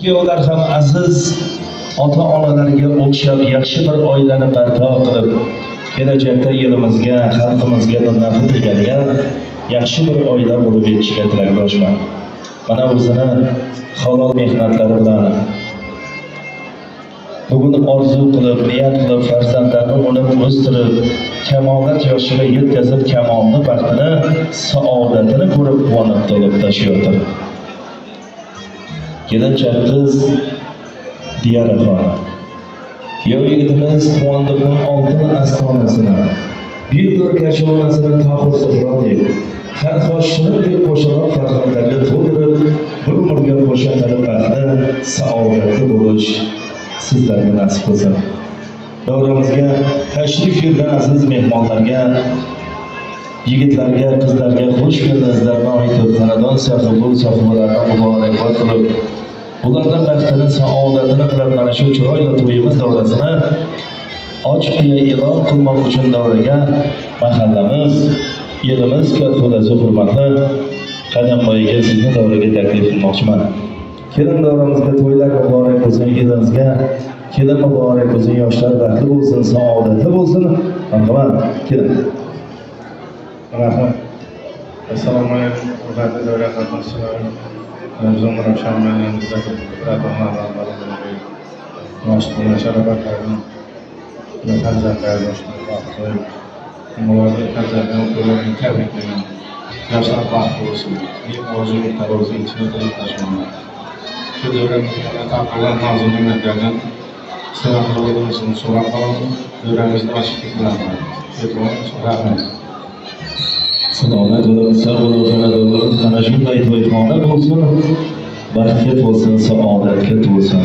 Kuyovlar ham aziz ota-onalarga o'xshab yaxshi bir oilani barpo qilib, kelajakda elimizga, xalqimizga bir nafi tegadigan yaxshi bir oila bo'lib yetishiga tilakdoshman. Mana o'zini halol mehnatlari bilan bugun orzu qilib, niyat qilib, farzandlarni unib o'stirib, kamolat yoshiga yetkazib, kamolni baxtini, saodatini ko'rib quvonib to'lib tashiyotir. Kelinchak qiz Diyaraxon. Kuyov yigitimiz Quvondiqning oltin astonasini, buyuk kashonasini Tohir Zuhro deb, Farhod Shirin deb qo'shaloq farzandlarga to'ldirib, bir umrga qo'sha baxtli, saodatli bo'lish sizlarga nasib qilsin. Davramizga tashrif buyurgan aziz mehmonlarga, yigitlarga, qizlarga xush keldingizlarni aytib, xonadon sohibi, sohibalarni muborakbod qilib, ulardan baxtini, saodatini tilab mana shu chiroyli to'yimiz davrasini ochiq deya e'lon qilmoq uchun davraga mahallamiz, elimiz kathudasi hurmatli Qadamboyga sizni davraga taklif qilmoqchiman. Kelin davramizga to'ylar muborak bo'lsin, elimizga kelin muborak bo'lsin, yoshlar baxtli bo'lsin, saodatli bo'lsin. Marhamat, kelin. Rahmat. Assalomu alaykum, hurmatli davlat qatnashchilari. Ramazon Ravshan bilan sharafatlarini farzandlari baxtli, ularni farzandlarini to'ylarini tabriklayman. Yoshlar baxtli bo'lsin. Eng orzu tarozi ichida tilakdoshman. Shu davramizga taqdirlar nozu ne'matlardan istirohat so'rab qolaman. Davramizni ochiqlik bilan e'tiboringiz rahmat. Salomat bo'lib, sog' bo'lib, xonadonimiz mana shunday to'yxona bo'lsin, baxtga to'lsin, saodatga to'lsin.